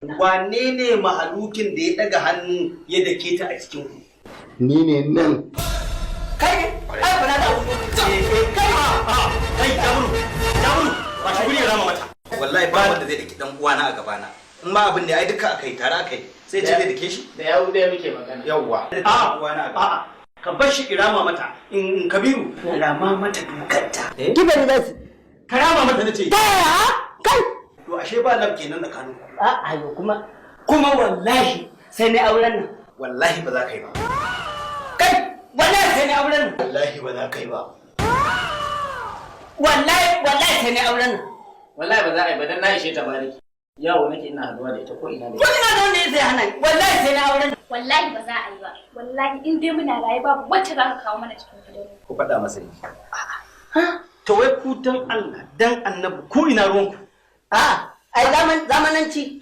Wane ne mahalukin da ya daga hannu ya dake ta a cikin ku? Ni ne nan. Kai ne? Ai kuna da Kai, kai, Jabru, Jabru, ba shi guri ya rama mata. Wallahi ba wanda zai daki dan uwana a gabana. In ma abin ne, ai duka akai tare akai, sai ce zai dake shi. Da yawu ɗaya muke magana. Yawwa. A a, ka bar shi irama mata. In Kabiru, rama mata dukanta. Kiba ni zasu. Ka rama mata nace. Ta yaya? Kai. To, ashe ba lab kenan tsakanin ku. A ayo, kuma wallahi sai ni auren nan. Wallahi ba za ka yi ba. Kai, wallahi sai ni auren nan. Wallahi ba za ka yi ba. Wallahi, wallahi sai ni auren nan. Wallahi ba za a yi ba, dan na ishe ta bariki. Yawo nake ina haduwa da ita ko ina da Ko ina da wanda ya sai hana ni. Wallahi sai ni auren nan. Wallahi ba za a yi ba. Wallahi in dai muna raye, babu wacce za ka kawo mana cikin gidan. Ku faɗa masa ne. To, wai ku, dan Allah dan Annabi, ku ina ruwanku? A ai zaman zamananci.